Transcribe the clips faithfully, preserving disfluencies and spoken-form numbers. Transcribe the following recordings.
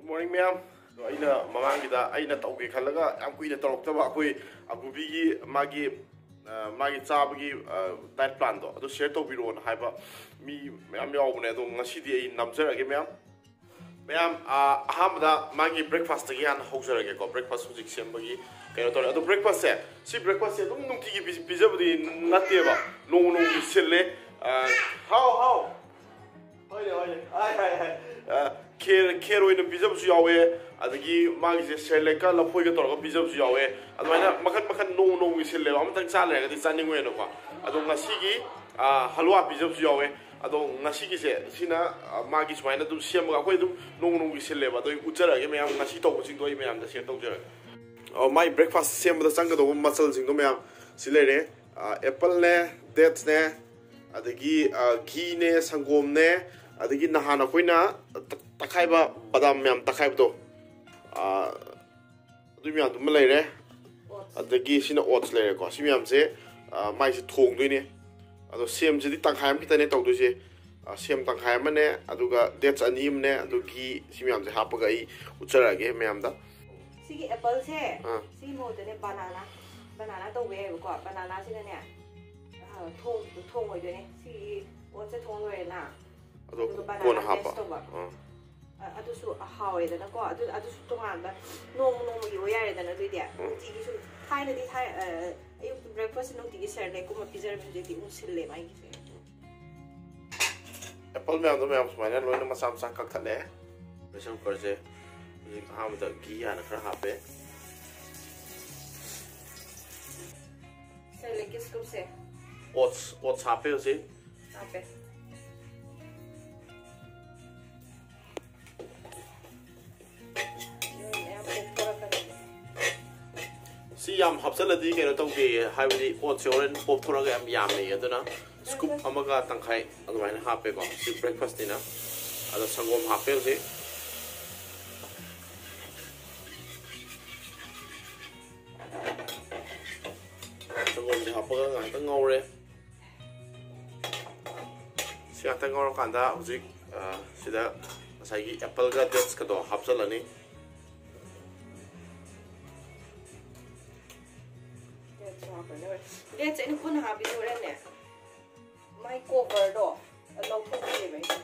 Morning, ꯃꯌꯥꯝ꯫ ꯑꯗꯣ ꯑꯩꯅ ꯃꯃꯥꯡꯒꯤꯗ ꯑꯩꯅ ꯇꯧꯒꯦ ꯈꯜꯂꯒ ꯌꯥꯝ ꯀꯨꯏꯅ ꯇꯧꯔꯛꯇꯕ ꯑꯩꯈꯣꯏ ꯑꯄꯨꯕꯤꯒꯤ ꯃꯥꯒꯤ, ꯑ, ꯃꯥꯒꯤ ꯆꯥꯕꯒꯤ, ꯑ, diet planꯗꯣ ꯑꯗꯨ share ꯇꯧꯕꯤꯔꯛꯑꯣꯅ ꯍꯥꯏꯕ ꯃꯤ ꯃꯌꯥꯝ ꯌꯥꯎꯕꯅꯦ꯫ ꯑꯗꯣ ꯉꯁꯤꯗꯤ ꯑꯩ ꯅꯝꯖꯔꯒꯦ, ꯃꯌꯥꯝ꯫ ꯃꯌꯥꯝ, ꯑ, ꯑꯍꯥꯟꯕꯗ ꯃꯥꯒꯤ breakfastꯇꯒꯤ ꯍꯥꯟꯅ ꯍꯧꯖꯔꯒꯦꯀꯣ꯫ Breakfast ꯍꯧꯖꯤꯛ ꯁꯦꯝꯕꯒꯤ ꯀꯩꯅꯣ ꯇꯧꯔꯦ꯫ ꯑꯗꯣ breakfastꯁꯦ, ꯁꯤ breakfastꯁꯦ ꯑꯗꯨꯝ ꯅꯨꯡꯇꯤꯒꯤ ꯄꯤ-, ꯄꯤꯖꯕꯗꯤ ꯅꯠꯇꯦꯕ, ꯅꯣꯡꯃ ꯅꯣꯡꯃꯒꯤ ꯁꯤꯜꯂꯦ꯫ ꯑ, ꯍꯥꯎ, ꯍꯥꯎ꯫ ꯍꯣꯏꯅꯦ, ꯍꯣꯏꯅꯦ꯫ ꯍꯥꯏ, ꯍꯥꯏ, ꯍꯥꯏ꯫ ꯑ, ꯈꯦꯔ, ꯈꯦꯔ ꯑꯣꯏꯅ ꯄꯤꯖꯕꯁꯨ ꯌꯥꯎꯋꯦ, ꯑꯗꯒꯤ ꯃꯥꯒꯤꯁꯦ ꯁꯦꯔꯦꯂꯦꯛꯀ ꯂꯐꯣꯏꯒ ꯇꯧꯔꯒ ꯄꯤꯖꯕꯁꯨ ꯌꯥꯎꯋꯦ꯫ ꯑꯗꯨꯃꯥꯏꯅ ꯃꯈꯟ ꯃꯈꯟ ꯅꯣꯡꯃ ꯅꯣꯡꯃꯒꯤ ꯁꯤꯜꯂꯦꯕ, ꯑꯃꯇꯪ ꯆꯥ ꯂꯩꯔꯒꯗꯤ ꯆꯥꯅꯤꯡꯉꯣꯏꯅꯀꯣ꯫ ꯑꯗꯣ ꯉꯁꯤꯒꯤ, ꯑ, ꯍꯜꯋꯥ ꯄꯤꯖꯕꯁꯨ ꯌꯥꯎꯋꯦ꯫ ꯑꯗꯣ ꯉꯁꯤꯒꯤꯁꯦ ꯁꯤꯅ, ꯑ, ꯃꯥꯒꯤ ꯁꯨꯃꯥꯏꯅ ꯑꯗꯨꯝ ꯁꯦꯝꯃꯒ ꯑꯩꯈꯣꯏ ꯑꯗꯨꯝ ꯅꯣꯡꯃ ꯅꯣꯡꯃꯒꯤ ꯁꯤꯜꯂꯦꯕ꯫ ꯑꯗꯣ ꯑꯩ ꯎꯠꯆꯔꯛꯑꯒꯦ ꯃꯌꯥꯝ, ꯉꯁꯤ ꯇꯧꯕꯁꯤꯡꯗꯣ ꯑꯩ ꯃꯌꯥꯝꯗ share ꯇꯧꯖꯔꯛꯑꯒꯦ꯫ ꯑ, ꯃꯥꯏ breakfast ꯁꯦꯝꯕꯗ ꯆꯪꯒꯗꯧꯕ ꯃꯆꯜꯁꯤꯡꯗꯣ ꯃꯌꯥꯝ ꯁꯤ ꯂꯩꯔꯦ꯫ ꯑ, appleꯅꯦ, datesꯅꯦ, ꯑꯗꯒꯤ, ꯑ, ꯘꯤꯅꯦ, ꯁꯪꯒꯣꯝꯅꯦ, ꯑꯗꯒꯤ ꯅꯍꯥꯟ ꯑꯩꯈꯣꯏꯅ ꯇ-, ꯇꯛꯈꯥꯏꯕ ꯕꯗꯥꯝ ꯃꯌꯥꯝ ꯇꯛꯈꯥꯏꯕꯗꯣ, ꯑ, ꯑꯗꯨ ꯃꯌꯥꯝꯗꯨꯃ ꯂꯩꯔꯦ꯫ ꯑꯗꯒꯤ ꯁꯤꯅ oats ꯂꯩꯔꯦꯀꯣ꯫ ꯁꯤ ꯃꯌꯥꯝꯁꯦ, ꯑ, ꯃꯥꯏꯁꯦ ꯊꯣꯡꯗꯣꯏꯅꯦ꯫ ꯑꯗꯣ ꯁꯦꯝꯁꯤꯗꯤ ꯇꯪꯈꯥꯏ ꯑꯃ ꯈꯤꯇꯅꯦ ꯇꯧꯗꯣꯏꯁꯦ꯫ ꯑ, ꯁꯦꯝ ꯇꯪꯈꯥꯏ ꯑꯃꯅꯦ, ꯑꯗꯨꯒ dates ꯑꯅꯤ ꯑꯃꯅꯦ, ꯑꯗꯨ ꯘꯤ, ꯁꯤ ꯃꯌꯥꯝꯁꯦ ꯍꯥꯞꯄꯒ ꯑꯩ ꯎꯠꯆꯔꯛꯑꯒꯦ ꯃꯌꯥꯝꯗ꯫ ꯁꯤꯒꯤ appleꯁꯦ, ꯑꯥ꯫ ꯁꯤꯒꯤ ꯃꯍꯨꯠꯇꯅꯦ banana, banana ꯇꯧꯕ ꯌꯥꯏꯑꯕꯀꯣ꯫ Bananaꯁꯤꯅꯅꯦ, ꯑ, ꯊꯣꯡ-, ꯊꯣꯡꯉꯣꯏꯗꯣꯏꯅꯦ꯫ ꯁꯤꯒꯤ oatsꯁꯦ ꯊꯣꯡ ꯂꯣꯏꯔꯦꯅ꯫ ꯑꯗꯣ ꯑꯗꯨꯒ banana ꯀꯣꯟꯅ ꯍꯥꯞꯄ꯫ Paste ꯇꯧꯕ꯫ ꯑꯥ꯫ ꯑ-, ꯑꯗꯨꯁꯨ ꯍꯥꯎꯋꯦꯗꯅꯀꯣ꯫ ꯑꯗꯨ, ꯑꯗꯨꯁꯨ ꯇꯣꯉꯥꯟꯕ ꯅꯣꯡꯃ ꯅꯣꯡꯃꯒꯤ ꯑꯣꯏ ꯌꯥꯔꯦꯗꯅ꯫ ꯑꯗꯨꯏꯗꯤ ꯎꯝ꯫ ꯅꯨꯡꯇꯤꯒꯤꯁꯨ, ꯊꯥꯏꯅꯗꯤ ꯊꯥꯏ-, ꯑ, ꯑꯌꯨꯛꯇ breakfastꯁꯦ ꯅꯨꯡꯇꯤꯒꯤ ꯁꯦꯔꯦꯂꯦꯛꯀꯨꯝꯕ ꯄꯤꯖꯔꯝꯃꯤ, ꯍꯧꯖꯤꯛꯇꯤ ꯑꯃꯨꯛ ꯁꯤꯜꯂꯦ ꯃꯥꯒꯤꯁꯦ꯫ Apple ꯃꯌꯥꯝꯗꯣ ꯃꯌꯥꯝ ꯁꯨꯃꯥꯏꯅ ꯂꯣꯏꯅ ꯃꯆꯥ ꯃꯆꯥ ꯀꯛꯊꯠꯂꯦ꯫ Pressure cookerꯁꯦ ꯍꯧꯖꯤꯛ ꯑꯍꯥꯟꯕꯗ ꯘꯤ ꯍꯥꯟꯅ ꯈꯔ ꯍꯥꯞꯄꯦ꯫ Selective scoopꯁꯦ꯫ Oats, oats ꯍꯥꯞꯄꯦ ꯍꯧꯖꯤꯛ꯫ ꯍꯥꯞꯄꯦ꯫ ꯁꯤ ꯌꯥꯝ ꯍꯥꯞꯆꯜꯂꯗꯤ ꯀꯩꯅꯣ ꯇꯧꯗꯦ, ꯍꯥꯏꯕꯗꯤ oatsꯁꯦ ꯍꯣꯔꯦꯟ ꯄꯣꯞꯊꯣꯔꯛꯑꯒ ꯌꯥꯝ ꯌꯥꯝꯃꯦ, ꯑꯗꯨꯅ scoop ꯑꯃꯒ ꯇꯪꯈꯥꯏ ꯑꯗꯨꯃꯥꯏꯅ ꯍꯥꯞꯄꯦꯀꯣ꯫ ꯁꯤ breakfastꯅꯤꯅ꯫ ꯑꯗꯣ ꯁꯪꯒꯣꯝ ꯍꯥꯞꯄꯦ ꯍꯧꯖꯤꯛ꯫ ꯁꯪꯒꯣꯝꯁꯦ ꯍꯥꯞꯄꯒ ꯉꯥꯏꯍꯥꯛꯇꯪ ꯉꯧꯔꯦ꯫ ꯁꯤ ꯉꯥꯛꯇꯪ ꯉꯧꯔꯀꯥꯟꯗ ꯍꯧꯖꯤꯛ, ꯑ, ꯁꯤꯗ ꯉꯁꯥꯏꯒꯤ ꯑꯦꯄꯜꯒ ꯗꯦꯠꯁꯀꯗꯣ ꯍꯥꯞꯆꯜꯂꯅꯤ꯫ ꯗꯦꯠꯁꯦ ꯑꯩꯅ ꯄꯨꯟꯅ ꯍꯥꯞꯄꯤꯁꯦ ꯍꯣꯔꯦꯟꯅꯦ, ꯃꯥꯏ ꯀꯣꯕꯔꯗꯣ ꯂꯧꯊꯣꯛꯄꯤꯌꯦꯕ ꯑꯩꯁꯦ꯫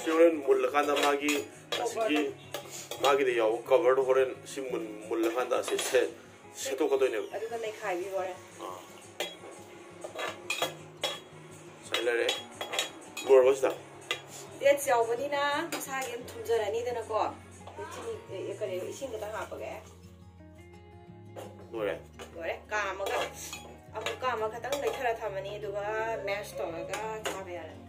ꯁꯤ ꯍꯣꯔꯦꯟ ꯃꯨꯜꯂꯀꯥꯟꯗ ꯃꯥꯒꯤ ꯑꯁꯤꯒꯤ ꯃꯥꯒꯤꯗ ꯌꯥꯎꯕ ꯀꯕꯔꯗꯣ ꯍꯣꯔꯦꯟ ꯁꯤ ꯃꯨꯜ ꯃꯨꯜꯂꯀꯥꯟꯗ ꯑꯁꯤ ꯁꯦ ꯁꯦꯠꯇꯣꯛꯀꯗꯣꯏꯅꯦꯕ꯫ ꯑꯗꯨꯒ ꯅꯩꯈꯥꯏꯕꯤꯕ ꯍꯣꯔꯦꯟ꯫ ꯁꯥꯏ ꯂꯩꯔꯦ꯫ ꯂꯣꯏꯔꯕꯣ ꯁꯤꯗ? ꯗꯦꯠꯁ ꯌꯥꯎꯕꯅꯤꯅ ꯃꯁꯥꯒꯤ ꯑꯗꯨꯝ ꯊꯨꯝꯖꯔꯅꯤꯗꯅꯀꯣ꯫ ꯑꯗꯩ ꯆꯤꯅꯤ, ꯑꯦ, ꯑꯦ, ꯀꯔꯤ, ꯏꯁꯤꯡ ꯈꯤꯇꯪ ꯍꯥꯞꯄꯒꯦ꯫ ꯂꯣꯏꯔꯦ꯫ ꯂꯣꯏꯔꯦ꯫ ꯀꯥꯝꯃꯒ ꯑꯃꯨꯛ ꯀꯥꯝꯃ ꯈꯤꯇꯪ ꯂꯩꯊꯔ ꯊꯝꯃꯅꯤ, ꯑꯗꯨꯒ ꯃꯦꯁ ꯇꯧꯔꯒ ꯆꯥꯕ ꯌꯥꯔꯅꯤ꯫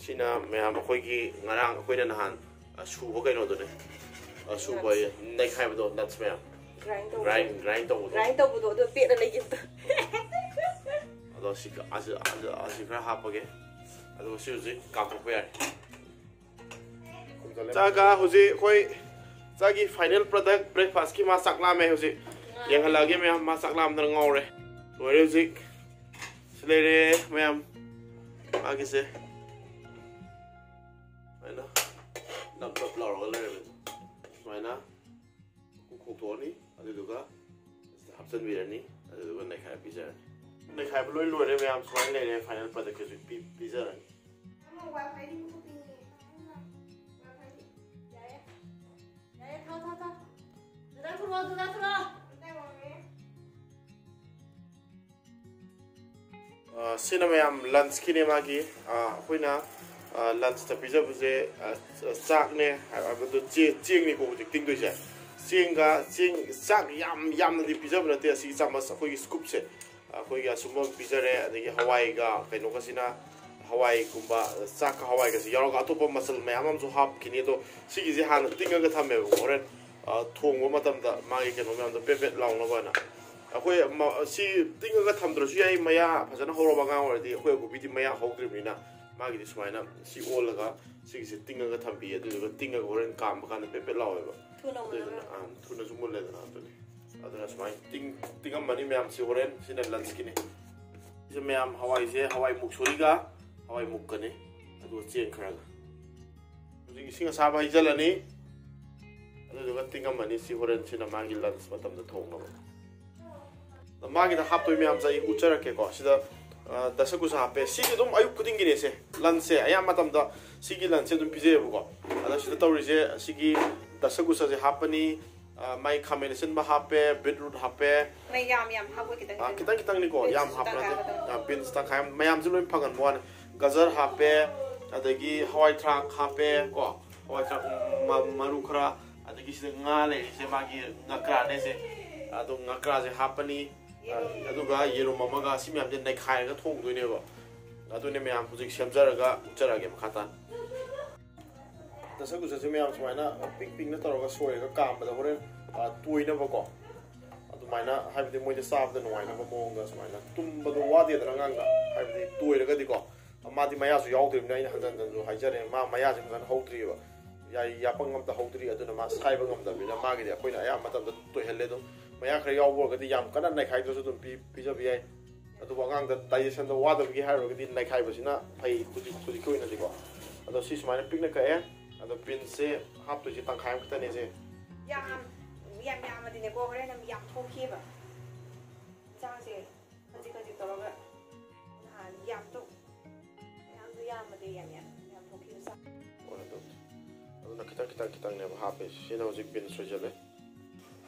ꯁꯤꯅ ꯃꯌꯥꯝ ꯑꯩꯈꯣꯏꯒꯤ ꯉꯔꯥꯡ ꯑꯩꯈꯣꯏꯅ ꯅꯍꯥꯟ ꯑ, ꯁꯨꯕ ꯀꯩꯅꯣꯗꯨꯅꯦ꯫ ꯑ, ꯁꯨꯕ ꯍꯥꯏꯌꯦ, ꯅꯩꯈꯥꯏꯕꯗꯣ, ꯅꯠꯁ ꯃꯌꯥꯝ꯫ ꯒ꯭ꯔꯥꯏꯟ ꯇꯧꯕꯗꯣ꯫ ꯒ꯭ꯔꯥꯏꯟ ꯒ꯭ꯔꯥꯏꯟ ꯇꯧꯕꯗꯣ꯫ ꯒ꯭ꯔꯥꯏꯟ ꯇꯧꯕꯗꯣ ꯑꯗꯨ ꯄꯦꯠꯅ ꯂꯩꯈꯤꯕꯗꯣ꯫ ꯑꯗꯣ ꯁꯤ ꯈ- ꯑꯁꯤ ꯑꯁꯤ- ꯑꯁꯤ ꯈꯔ ꯍꯥꯞꯄꯒꯦ꯫ ꯑꯗꯨꯒ ꯁꯤ ꯍꯧꯖꯤꯛ ꯀꯥꯝꯊꯣꯛꯄ ꯌꯥꯔꯦ꯫ ꯆꯥꯒ ꯍꯧꯖꯤꯛ ꯑꯩꯈꯣꯏ ꯆꯥꯒꯤ ꯐꯥꯏꯅꯦꯜ ꯄ꯭ꯔꯗꯛ ꯕ꯭ꯔꯦꯛꯐꯥꯁꯀꯤ ꯃꯥ ꯆꯥꯛ ꯂꯥꯝꯃꯦ ꯍꯧꯖꯤꯛ꯫ ꯌꯦꯡꯍꯜꯂꯛꯑꯒꯦ ꯃꯌꯥꯝ, ꯃꯥ ꯆꯥꯛ ꯂꯥꯝꯗꯅ ꯉꯥꯎꯔꯦ꯫ ꯂꯣꯏꯔꯦ ꯍꯧꯖꯤꯛ꯫ ꯁꯤ ꯂꯩꯔꯦ ꯃꯌꯥꯝ꯫ ꯃꯥꯒꯤꯁꯦ ꯁꯨꯃꯥꯏꯅ ꯅꯞ ꯅꯞ ꯂꯥꯎꯔꯒ ꯂꯩꯔꯝꯃꯦ꯫ ꯁꯨꯃꯥꯏꯅ ꯈꯣꯛꯊꯣꯛꯑꯅꯤ, ꯑꯗꯨꯗꯨꯒ ꯍꯥꯞꯆꯤꯟꯕꯤꯔꯅꯤ, ꯑꯗꯨꯗꯨꯒ ꯅꯩꯈꯥꯏꯔ ꯄꯤꯖꯔꯅꯤ꯫ ꯅꯩꯈꯥꯏꯕ ꯂꯣꯏ ꯂꯣꯏꯔꯦ ꯃꯌꯥꯝ, ꯁꯨꯃꯥꯏꯅ ꯂꯩꯔꯦ꯫ ꯐꯥꯏꯅꯦꯜ ꯄ꯭ꯔꯗꯛꯁꯤꯁꯨ ꯄꯤ- ꯄꯤꯖꯔꯅꯤ꯫ ꯋꯥꯏꯐꯥꯏꯗꯤ ꯃꯨꯊꯠꯄꯤꯅꯤ꯫ ꯋꯥꯏꯐꯥꯏꯗꯤ꯫ ꯌꯥꯔꯦ꯫ ꯌꯥꯔꯦ, ꯊꯥꯎ, ꯊꯥꯎ, ꯊꯥꯎ꯫ ꯗꯗꯥ ꯊꯣꯛꯂꯛꯑꯣ, ꯗꯗꯥ ꯊꯣꯛꯂꯛꯑꯣ꯫ ꯑ, ꯁꯤꯅ ꯃꯌꯥꯝ ꯂꯟꯁꯀꯤꯅꯦ ꯃꯥꯒꯤ꯫ ꯑ, ꯑꯩꯈꯣꯏꯅ, ꯑ, ꯂꯟꯁꯇ ꯄꯤꯖꯕꯁꯦ, ꯑ, ꯆ- ꯆꯥꯛꯅꯦ, ꯍꯥꯏꯕꯗꯣ ꯆꯦ- ꯆꯦꯡꯅꯤꯀꯣ ꯍꯧꯖꯤꯛ ꯇꯤꯡꯗꯣꯏꯁꯦ꯫ ꯆꯦꯡꯒ ꯆꯦꯡ ꯆꯥꯛ ꯌꯥꯝ ꯌꯥꯝꯅꯗꯤ ꯄꯤꯖꯕ ꯅꯠꯇꯦ꯫ ꯑꯁꯤꯒꯤ ꯆꯥꯃꯁ ꯑꯩꯈꯣꯏꯒꯤ ꯁ꯭ꯀꯨꯞꯁꯦ ꯑꯩꯈꯣꯏꯒꯤ ꯑꯁꯨꯝꯕ ꯑꯃ ꯄꯤꯖꯔꯦ꯫ ꯑꯗꯒꯤ ꯍꯋꯥꯏꯒ ꯀꯩꯅꯣꯒꯁꯤꯅ, ꯍꯋꯥꯏꯒꯨꯝꯕ, ꯆꯥꯛꯀ ꯍꯋꯥꯏꯒꯁꯤ ꯌꯥꯎꯔꯒ ꯑꯇꯣꯞꯄ ꯃꯆꯜ ꯃꯌꯥꯝ ꯑꯃꯁꯨ ꯍꯥꯞꯈꯤꯅꯤ꯫ ꯑꯗꯣ ꯁꯤꯒꯤꯁꯦ ꯍꯥꯟꯅ ꯇꯤꯡꯉꯒ ꯊꯝꯃꯦꯕꯀꯣ, ꯍꯣꯔꯦꯟ, ꯑ, ꯊꯣꯡꯕ ꯃꯇꯝꯗ ꯃꯥꯒꯤ ꯀꯩꯅꯣ ꯃꯌꯥꯝꯗꯣ ꯄꯦꯠ ꯄꯦꯠ ꯂꯥꯎꯅꯕ ꯍꯥꯏꯅ꯫ ꯑꯩꯈꯣꯏ ꯃ- ꯁꯤ ꯇꯤꯡꯉꯒ ꯊꯝꯗ꯭ꯔꯁꯨ ꯌꯥꯏ, ꯃꯌꯥ ꯐꯖꯅ ꯍꯧꯔꯕ ꯑꯉꯥꯡ ꯑꯣꯏꯔꯗꯤ꯫ ꯑꯩꯈꯣꯏ ꯑꯀꯨꯞꯄꯤꯗꯤ ꯃꯌꯥ ꯍꯧꯗ꯭ꯔꯤꯕꯅꯤꯅ ꯃꯥꯒꯤꯗꯤ ꯁꯨꯃꯥꯏꯅ ꯁꯤ ꯑꯣꯜꯂꯒ ꯁꯤꯒꯤꯁꯦ ꯇꯤꯡꯉꯒ ꯊꯝꯕꯤꯌꯦ꯫ ꯑꯗꯨꯗꯨꯒ ꯇꯤꯡꯉꯒ ꯍꯣꯔꯦꯟ ꯀꯥꯝꯕ ꯀꯥꯟꯗ ꯄꯦꯠ ꯄꯦꯠ ꯂꯥꯎꯋꯦꯕ꯫ ꯊꯨꯅ ꯃꯨꯟꯅꯕ꯫ ꯑꯗꯨꯗꯨꯅ, ꯑꯥ, ꯊꯨꯅꯁꯨ ꯃꯨꯜꯂꯦꯗꯅ꯫ ꯑꯗꯨꯅꯤ꯫ ꯑꯗꯨꯅ ꯁꯨꯃꯥꯏꯅ ꯇꯤꯡ- ꯇꯤꯡꯉꯝꯃꯅꯤ ꯃꯌꯥꯝꯁꯤ ꯍꯣꯔꯦꯟ꯫ ꯁꯤꯅ ꯂꯟꯁꯀꯤꯅꯤ꯫ ꯁꯤ ꯃꯌꯥꯝ ꯍꯋꯥꯏꯁꯦ ꯍꯋꯥꯏ ꯃꯨꯛꯁꯣꯔꯤꯒ ꯍꯋꯥꯏ ꯃꯨꯛꯀꯅꯤ꯫ ꯑꯗꯨꯒ ꯆꯦꯡ ꯈꯔꯒ꯫ ꯍꯧꯖꯤꯛ ꯏꯁꯤꯡ ꯑꯁꯥꯕ ꯍꯩꯖꯤꯜꯂꯅꯤ꯫ ꯑꯗꯨꯗꯨꯒ ꯇꯤꯡꯉꯝꯃꯅꯤ꯫ ꯁꯤ ꯍꯣꯔꯦꯟ ꯁꯤꯅ ꯃꯥꯒꯤ lunch ꯃꯇꯝꯗ ꯊꯣꯡꯅꯕ꯫ ꯑꯗꯣ ꯃꯥꯒꯤꯗ ꯍꯥꯞꯇꯣꯏ ꯃꯌꯥꯝꯁꯦ ꯑꯩ ꯎꯠꯆꯔꯛꯀꯦꯀꯣ꯫ ꯁꯤꯗ, ꯑ, ꯗꯁꯀꯨꯁ ꯍꯥꯞꯄꯦ꯫ ꯁꯤꯗꯤ ꯑꯗꯨꯝ ꯑꯌꯨꯛ ꯈꯨꯗꯤꯡꯒꯤꯅꯦꯁꯦ꯫ Lunchꯁꯦ ꯑꯌꯥꯝꯕ ꯃꯇꯝꯗ ꯁꯤꯒꯤ lunchꯁꯦ ꯑꯗꯨꯝ ꯄꯤꯖꯩꯌꯦꯕꯀꯣ꯫ ꯑꯗ ꯁꯤꯗ ꯇꯧꯔꯤꯁꯦ ꯁꯤꯒꯤ ꯗꯁꯀꯨꯁꯁꯦ ꯍꯥꯞꯄꯅꯤ꯫ ꯑ, ꯃꯥꯏ ꯈꯥꯃꯦꯟ ꯑꯁꯤꯟꯕ ꯍꯥꯞꯄꯦ, beetroot ꯍꯥꯞꯄꯦ꯫ ꯃꯩ ꯌꯥꯝ ꯌꯥꯝ ꯍꯥꯞꯄꯣꯏ, ꯈꯤꯇꯪ ꯑ, ꯈꯤꯇꯪ꯫ ꯈꯤꯇꯪ ꯈꯤꯇꯪꯅꯤꯀꯣ, ꯌꯥꯝ beansꯁꯨ ꯍꯥꯞꯄ ꯇꯪꯈꯥꯏ ꯅꯠꯇꯦ꯫ ꯑꯃ ꯇꯧꯔꯣ꯫ ꯑ, beans ꯇꯪꯈꯥꯏ ꯑꯃ, ꯃꯌꯥꯝꯁꯦ ꯂꯣꯏ ꯐꯪꯍꯟꯕ ꯋꯥꯅꯤ꯫ ꯒꯖꯔ ꯍꯥꯞꯄꯦ, ꯑꯗꯒꯤ ꯍꯋꯥꯏ ꯊ꯭ꯔꯥꯛ ꯍꯥꯞꯄꯦ ꯀꯣ, ꯍꯋꯥꯏ ꯊ꯭ꯔꯥꯛ ꯃ-, ꯃꯔꯨ ꯈꯔ, ꯑꯗꯒꯤ ꯁꯤꯗ ꯉꯥ ꯂꯩꯔꯤꯁꯦ ꯃꯥꯒꯤ ꯉꯀ꯭ꯔꯥꯅꯦ ꯁꯦ꯫ ꯑꯗꯣ ꯉꯀ꯭ꯔꯥꯁꯦ ꯍꯥꯞꯄꯅꯤ꯫ ꯑ, ꯑꯗꯨꯒ ꯌꯦꯔꯨꯝ ꯑꯃꯒ, ꯁꯤ ꯃꯌꯥꯝꯁꯦ ꯅꯩꯈꯥꯏꯔꯒ ꯊꯣꯡꯗꯣꯏꯅꯦꯕ꯫ ꯑꯗꯨꯅꯦ ꯃꯌꯥꯝ ꯍꯧꯖꯤꯛ ꯁꯦꯝꯖꯔꯒ ꯎꯠꯆꯔꯛꯑꯒꯦ ꯃꯈꯥ ꯇꯥꯅ꯫ ꯗꯁꯀꯨꯁꯁꯦ ꯃꯌꯥꯝ ꯁꯨꯃꯥꯏꯅ ꯄꯤꯛ ꯄꯤꯛꯅ ꯇꯧꯔꯒ ꯁꯣꯏꯔꯒ ꯀꯥꯝꯕꯗ ꯍꯣꯔꯦꯟ, ꯑ, ꯇꯣꯏꯅꯕꯀꯣ꯫ ꯑꯗꯨꯃꯥꯏꯅ, ꯍꯥꯏꯕꯗꯤ ꯃꯣꯏꯗ ꯆꯥꯕꯗ ꯅꯨꯡꯉꯥꯏꯅꯕ ꯃꯑꯣꯡꯗ ꯁꯨꯃꯥꯏꯅ ꯇꯨꯝꯕꯗꯣ ꯋꯥꯗꯦꯗꯅ ꯑꯉꯥꯡꯗ, ꯍꯥꯏꯕꯗꯤ ꯇꯣꯏꯔꯒꯗꯤꯀꯣ꯫ ꯃꯥꯗꯤ ꯃꯌꯥꯁꯨ ꯌꯥꯎꯗ꯭ꯔꯤꯕꯅꯤꯅ ꯑꯩꯅ ꯍꯟꯖꯟ ꯍꯟꯖꯟꯁꯨ ꯍꯥꯏꯖꯔꯦ, ꯃꯥ ꯃꯌꯥꯁꯦ ꯐꯖꯅ ꯍꯧꯗ꯭ꯔꯤꯑꯕ꯫ ꯌꯥꯏ-, ꯌꯥꯄꯪ ꯑꯝꯇ ꯍꯧꯗ꯭ꯔꯤ, ꯑꯗꯨꯅ ꯃꯥ ꯁꯥꯏꯕ ꯉꯝꯗꯕꯅꯤꯅ ꯃꯥꯒꯤꯗꯤ ꯑꯩꯈꯣꯏꯅ ꯑꯌꯥꯝꯕ ꯃꯇꯝꯗ ꯇꯣꯏꯍꯜꯂꯦ ꯑꯗꯨꯝ꯫ ꯃꯌꯥ ꯈꯔ ꯌꯥꯎꯕ ꯑꯣꯏꯔꯒꯗꯤ ꯌꯥꯝ ꯀꯟꯅ ꯅꯩꯈꯥꯏꯗ꯭ꯔꯁꯨ ꯑꯗꯨꯝ ꯄꯤ-, ꯄꯤꯖꯕ ꯌꯥꯏ꯫ ꯑꯗꯨꯕꯨ ꯑꯉꯥꯡꯗ digestionꯗ ꯋꯥꯗꯕꯒꯤ ꯍꯥꯏꯔꯨꯔꯒꯗꯤ ꯅꯩꯈꯥꯏꯕꯁꯤꯅ ꯐꯩ ꯍꯧꯖꯤꯛ, ꯍꯧꯖꯤꯛꯀꯤ ꯑꯣꯏꯅꯗꯤꯀꯣ꯫ ꯑꯗꯣ ꯁꯤ ꯁꯨꯃꯥꯏꯅ ꯄꯤꯛꯅ ꯀꯛꯑꯦ꯫ ꯑꯗꯣ beansꯁꯦ ꯍꯥꯞꯇꯣꯏꯁꯦ ꯇꯪꯈꯥꯏ ꯑꯃꯈꯛꯇꯅꯦ ꯁꯦ꯫ ꯌꯥꯝ, ꯌꯥꯝ ꯌꯥꯝꯃꯗꯤꯅꯦꯀꯣ, ꯍꯣꯔꯦꯟ ꯌꯥꯝ ꯌꯥꯝ ꯊꯣꯛꯈꯤꯑꯕ꯫ ꯏꯟꯁꯥꯡꯁꯦ ꯈꯖꯤꯛ ꯈꯖꯤꯛ ꯇꯧꯔꯒ ꯅꯍꯥꯟ ꯌꯥꯝ ꯇꯧ-, ꯌꯥꯝꯁꯨ ꯌꯥꯝꯃꯗꯤ ꯌꯥꯝ ꯌꯥꯝ ꯌꯥꯝ ꯊꯣꯛꯈꯤꯕ ꯆꯥ-꯫ ꯍꯣꯏ, ꯑꯗꯨ-, ꯑꯗꯨꯅ ꯈꯤꯇꯪ, ꯈꯤꯇꯪ, ꯈꯤꯇꯪꯅꯦꯕ ꯍꯥꯞꯄꯤꯁꯦ꯫ ꯁꯤꯅ ꯍꯧꯖꯤꯛ beans ꯁꯣꯏꯖꯜꯂꯦ꯫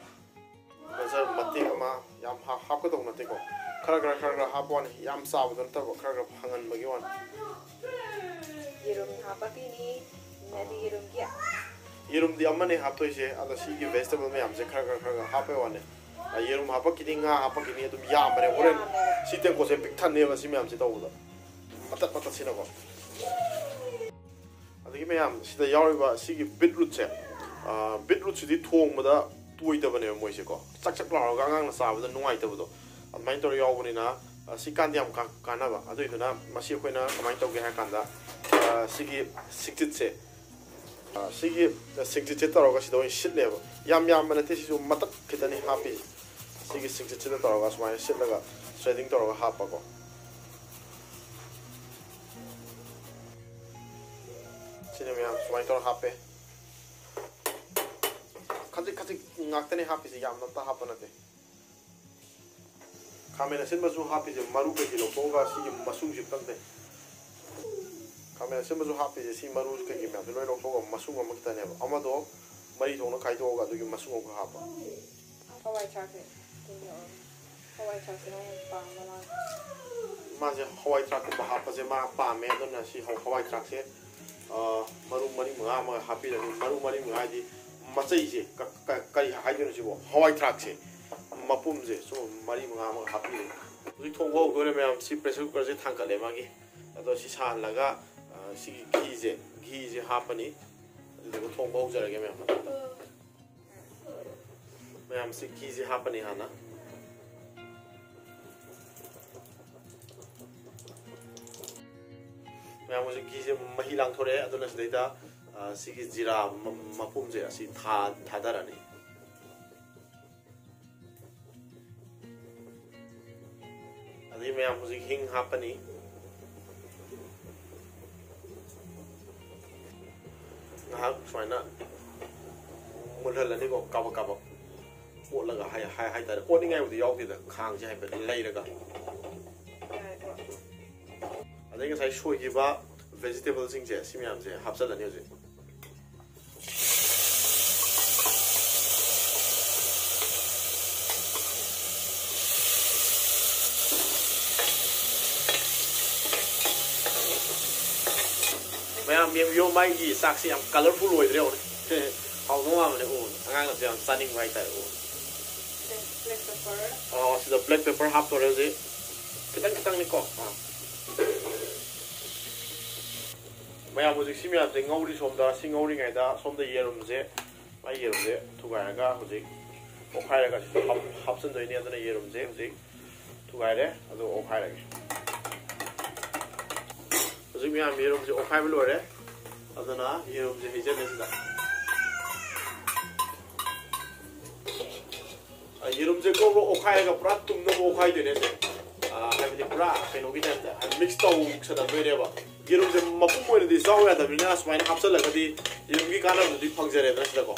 ꯒꯖꯔ ꯃꯇꯦꯛ ꯑꯃ, ꯌꯥꯝ ꯍꯥ-, ꯍꯥꯞꯀꯗꯧ ꯅꯠꯇꯦꯀꯣ꯫ ꯈꯔ, ꯈꯔ, ꯈꯔ, ꯈꯔ ꯍꯥꯞꯄ ꯋꯥꯅꯤ꯫ ꯌꯥꯝ ꯆꯥꯕꯗꯣ ꯅꯠꯇꯕ, ꯈꯔ, ꯈꯔ ꯐꯪꯍꯟꯕꯒꯤ ꯋꯥꯅꯤ꯫ ꯌꯦꯔꯨꯝ ꯍꯥꯞꯄꯛꯈꯤꯅꯤ꯫ ꯅꯠꯇꯦ, ꯌꯦꯔꯨꯝꯒꯤ꯫ ꯌꯦꯔꯨꯝꯗꯤ ꯑꯃꯅꯦ ꯍꯥꯞꯇꯣꯏꯁꯦ, ꯑꯗꯣ ꯁꯤꯒꯤ vegetable ꯃꯌꯥꯝꯁꯦ ꯈꯔ, ꯈꯔ, ꯈꯔ, ꯈꯔ ꯍꯥꯞꯄꯩ ꯋꯥꯅꯤ꯫ ꯑ, ꯌꯦꯔꯨꯝ ꯍꯥꯞꯄꯛꯈꯤꯅꯤ, ꯉꯥ ꯍꯥꯞꯄꯛꯈꯤꯅꯤ, ꯑꯗꯨꯝ ꯌꯥꯝꯕꯅꯦ꯫ ꯍꯣꯔꯦꯟ ꯌꯥꯝꯃꯦ꯫ ꯁꯤ ꯇꯦꯡꯀꯣꯠꯁꯦ ꯄꯤꯛ ꯊꯟꯅꯦꯕ ꯁꯤ ꯃꯌꯥꯝꯁꯦ ꯇꯧꯕꯗ꯫ ꯃꯇꯠ ꯃꯇꯠ ꯁꯤꯅꯀꯣ꯫ ꯑꯗꯒꯤ ꯃꯌꯥꯝ ꯁꯤꯗ ꯌꯥꯎꯔꯤꯕ ꯁꯤꯒꯤ beetrootꯁꯦ, ꯑ, beetrootꯁꯤꯗꯤ ꯊꯣꯡꯕꯗ ꯇꯣꯏꯗꯕꯅꯦꯕ ꯃꯣꯏꯁꯦꯀꯣ꯫ ꯆꯛ ꯆꯛ ꯂꯥꯎꯔꯒ ꯑꯉꯥꯡꯅ ꯆꯥꯕꯗ ꯅꯨꯡꯉꯥꯏꯇꯕꯗꯣ ꯑꯗꯨꯃꯥꯏꯅ ꯇꯧꯔ ꯌꯥꯎꯕꯅꯤꯅ, ꯑ, ꯁꯤ ꯀꯥꯟꯗꯤ ꯌꯥꯝ ꯀꯥ-, ꯀꯥꯟꯅꯕ꯫ ꯑꯗꯨꯏꯗꯨꯅ ꯃꯁꯤ ꯑꯩꯈꯣꯏꯅ ꯀꯃꯥꯏꯅ ꯇꯧꯒꯦ ꯍꯥꯏ ꯀꯥꯟꯗ, ꯑ, ꯁꯤꯒꯤ ꯁꯤꯡꯆꯤꯠꯁꯦ, ꯑ, ꯁꯤꯒꯤ ꯁꯤꯡꯆꯤꯠꯁꯦ ꯇꯧꯔꯒ ꯁꯤꯗ ꯑꯣꯏꯅ ꯁꯤꯠꯂꯦꯕ꯫ ꯌꯥꯝ ꯌꯥꯝꯕ ꯅꯠꯇꯦ, ꯁꯤꯁꯨ ꯃꯇꯠ ꯈꯤꯇꯅꯤ ꯍꯥꯞꯄꯤꯁꯦ꯫ ꯁꯤꯒꯤ ꯁꯤꯡꯆꯤꯠꯁꯤꯗ ꯇꯧꯔꯒ ꯁꯨꯃꯥꯏꯅ ꯁꯤꯠꯂꯒ shredding ꯇꯧꯔꯒ ꯍꯥꯞꯄꯀꯣ꯫ ꯁꯤꯅ ꯃꯌꯥꯝ ꯁꯨꯃꯥꯏꯅ ꯇꯧꯔ ꯍꯥꯞꯄꯦ꯫ ꯈꯖꯤꯛ ꯈꯖꯤꯛ ꯉꯥꯛꯇꯅꯦ ꯍꯥꯞꯄꯤꯁꯦ, ꯌꯥꯝꯅ ꯑꯝꯇ ꯍꯥꯞꯄ ꯅꯠꯇꯦ꯫ ꯈꯥꯃꯦꯟ ꯑꯁꯤꯟꯕꯁꯨ ꯍꯥꯞꯄꯤꯁꯦ, ꯃꯔꯨ ꯀꯩꯀꯩ ꯂꯧꯊꯣꯛꯑꯒ ꯁꯤꯒꯤ ꯃꯁꯨꯡꯁꯤ ꯈꯛꯇꯪ ꯇꯩ꯫ ꯈꯥꯃꯦꯟ ꯑꯁꯤꯟꯕꯁꯨ ꯍꯥꯞꯄꯤꯁꯦ, ꯁꯤ ꯃꯔꯨ ꯀꯩꯀꯩ ꯃꯌꯥꯝꯁꯦ ꯂꯣꯏ ꯂꯧꯊꯣꯛꯑꯒ ꯃꯁꯨꯡ ꯑꯃꯈꯛꯇꯅꯦꯕ꯫ ꯑꯃꯗꯣ ꯃꯔꯤ ꯊꯣꯛꯅ ꯈꯥꯏꯗꯣꯛꯑꯒ ꯑꯗꯨꯒꯤ ꯃꯁꯨꯡ ꯑꯃꯈꯛ ꯍꯥꯞꯄ꯫ ꯍꯋꯥꯏ ꯊ꯭ꯔꯥꯛꯁꯦ ꯇꯤꯡꯊꯣꯛꯑꯒ꯫ ꯍꯋꯥꯏ ꯊ꯭ꯔꯥꯛꯁꯦ ꯅꯪ ꯄꯥꯝꯕ ꯃꯥꯜꯂꯦ꯫ ꯃꯥꯁꯦ ꯍꯋꯥꯏ ꯊ꯭ꯔꯥꯛꯀꯨꯝꯕ ꯍꯥꯞꯄꯁꯦ ꯃꯥ ꯄꯥꯝꯃꯦ꯫ ꯑꯗꯨꯅ ꯁꯤ ꯍꯋꯥꯏ ꯊ꯭ꯔꯥꯛꯁꯦ ꯃꯔꯨ ꯃꯔꯤ ꯃꯉꯥ ꯑꯃꯒ ꯍꯥꯞꯄꯤꯔꯅꯤ꯫ ꯃꯔꯨ ꯃꯔꯤ ꯃꯉꯥ ꯍꯥꯏꯗꯤ ꯃꯆꯩꯁꯦ, ꯀꯔꯤ ꯍꯥꯏꯗꯣꯏꯅꯣ ꯁꯤꯕꯣ? ꯍꯋꯥꯏ ꯊ꯭ꯔꯥꯛꯁꯦ ꯃꯄꯨꯝꯁꯦ ꯁꯨꯝ ꯃꯔꯤ ꯃꯉꯥ ꯑꯃꯒ ꯍꯥꯞꯄꯤꯔꯅꯤ꯫ ꯍꯧꯖꯤꯛ ꯊꯣꯡꯕ ꯍꯧꯗꯣꯔꯦ ꯃꯌꯥꯝ꯫ ꯁꯤ pressure cookerꯁꯦ ꯊꯥꯡꯒꯠꯂꯦ ꯃꯥꯒꯤ꯫ ꯑꯗꯣ ꯁꯤ ꯁꯥꯍꯜꯂꯒ ꯁꯤꯒꯤ ꯘꯤꯁꯦ, ꯘꯤꯁꯦ ꯍꯥꯞꯄꯅꯤ꯫ ꯑꯗꯨꯗꯨꯒ ꯊꯣꯡꯕ ꯍꯧꯖꯔꯒꯦ ꯃꯌꯥꯝ꯫ ꯃꯌꯥꯝꯁꯤ ꯘꯤꯁꯦ ꯍꯥꯞꯄꯅꯤ ꯍꯥꯟꯅ꯫ ꯃꯌꯥꯝ ꯍꯧꯖꯤꯛ ꯘꯤꯁꯦ ꯃꯍꯤ ꯂꯥꯡꯊꯣꯔꯛꯑꯦ꯫ ꯑꯗꯨꯅ ꯁꯤꯗꯩꯗ ꯁꯤꯒꯤ ꯖꯤꯔꯥ ꯃꯄꯨꯝꯁꯦ ꯑꯁꯤ ꯊꯥꯗꯔꯅꯤ꯫ ꯑꯗꯩ ꯃꯌꯥꯝ ꯍꯧꯖꯤꯛ ꯍꯤꯡ ꯍꯥꯞꯄꯅꯤ꯫ ꯉꯥꯏꯍꯥꯛ ꯁꯨꯃꯥꯏꯅ ꯃꯨꯜꯍꯜꯂꯅꯤꯀꯣ꯫ ꯀꯥꯕꯛ ꯀꯥꯕꯛ ꯑꯣꯠꯂꯒ ꯍꯥꯏ ꯍꯥꯏ ꯍꯥꯏꯇꯥꯔꯦ꯫ ꯑꯣꯠꯅꯤꯡꯉꯥꯏꯕꯨꯗꯤ ꯌꯥꯎꯗꯦꯗ, ꯈꯥꯡꯁꯦ ꯍꯥꯏꯐꯦꯠ ꯂꯩꯔꯒ꯫ ꯑꯗꯩ ꯉꯁꯥꯏ ꯁꯣꯏꯈꯤꯕ vegetableꯁꯤꯡꯁꯦ, ꯁꯤ ꯃꯌꯥꯝꯁꯦ ꯍꯥꯞꯆꯤꯜꯂꯅꯤ ꯍꯧꯖꯤꯛ꯫ ꯃꯌꯥꯝ ꯌꯦꯡꯕꯤꯌꯣ, ꯃꯥꯒꯤ ꯆꯥꯛꯁꯤ ꯌꯥꯝ colourful ꯑꯣꯏꯗ꯭ꯔꯦ ꯌꯦꯡꯉꯨꯅꯦ꯫ ꯍꯥꯎꯗꯧ ꯃꯥꯟꯕꯅꯦ ꯎꯕꯗ, ꯑꯉꯥꯡꯅꯁꯨ ꯌꯥꯝ ꯆꯥꯅꯤꯡꯕ ꯍꯥꯏꯇꯥꯔꯦ ꯎꯕꯗ꯫ Black pepper꯫ ꯑꯣ, ꯁꯤꯗ black pepper ꯍꯥꯞꯇꯣꯔꯦ ꯍꯧꯖꯤꯛ꯫ ꯈꯤꯇꯪ ꯈꯤꯇꯪꯅꯤꯀꯣ꯫ ꯑꯥ꯫ ꯃꯌꯥꯝ ꯍꯧꯖꯤꯛ ꯁꯤ ꯃꯌꯥꯝꯁꯦ ꯉꯧꯔꯤ ꯁꯣꯝꯗ꯫ ꯁꯤ ꯉꯧꯔꯤꯉꯩꯗ ꯁꯣꯝꯗ ꯌꯦꯔꯨꯝꯁꯦ, ꯃꯥꯏ ꯌꯦꯔꯨꯝꯁꯦ ꯊꯨꯒꯥꯏꯔꯒ ꯍꯧꯖꯤꯛ ꯑꯣꯠꯈꯥꯏꯔꯒ ꯁꯤꯗ ꯍꯥꯞ-, ꯍꯥꯞꯆꯤꯟꯗꯣꯏꯅꯤ꯫ ꯑꯗꯨꯅ ꯌꯦꯔꯨꯝꯁꯦ ꯍꯧꯖꯤꯛ ꯊꯨꯒꯥꯏꯔꯦ, ꯑꯗꯨ ꯑꯣꯠꯈꯥꯏꯔꯒꯦ꯫ ꯍꯧꯖꯤꯛ ꯃꯌꯥꯝ ꯌꯦꯔꯨꯝꯁꯦ ꯑꯣꯠꯈꯥꯏꯕ ꯂꯣꯏꯔꯦ꯫ ꯑꯗꯨꯅ ꯌꯦꯔꯨꯝꯁꯦ ꯍꯩꯖꯜꯂꯦ ꯁꯤꯗ꯫ ꯑ, ꯌꯦꯔꯨꯝꯁꯦ ꯀꯣꯛ ꯀꯣꯛ ꯑꯣꯠꯈꯥꯏꯔꯒ ꯄꯨꯔꯥ ꯇꯨꯝꯅꯕ ꯑꯣꯠꯈꯥꯏꯗꯣꯏꯅꯦ ꯁꯦ꯫ ꯑ, ꯍꯥꯏꯕꯗꯤ ꯄꯨꯔꯥ ꯀꯩꯅꯣꯒꯤ typeꯇ, ꯍꯥꯏꯗꯤ mix ꯇꯧꯁꯜꯍꯟꯗꯣꯏꯅꯦꯕ꯫ ꯌꯦꯔꯨꯝꯁꯦ ꯃꯄꯨꯝ ꯑꯣꯏꯅꯗꯤ ꯆꯥꯎ ꯌꯥꯗꯕꯅꯤꯅ ꯁꯨꯃꯥꯏꯅ ꯍꯥꯞꯆꯤꯜꯂꯒꯗꯤ ꯌꯦꯔꯨꯝꯒꯤ ꯀꯥꯟꯅꯕꯗꯨꯗꯤ ꯐꯪꯖꯔꯦꯗꯅ ꯁꯤꯗꯀꯣ꯫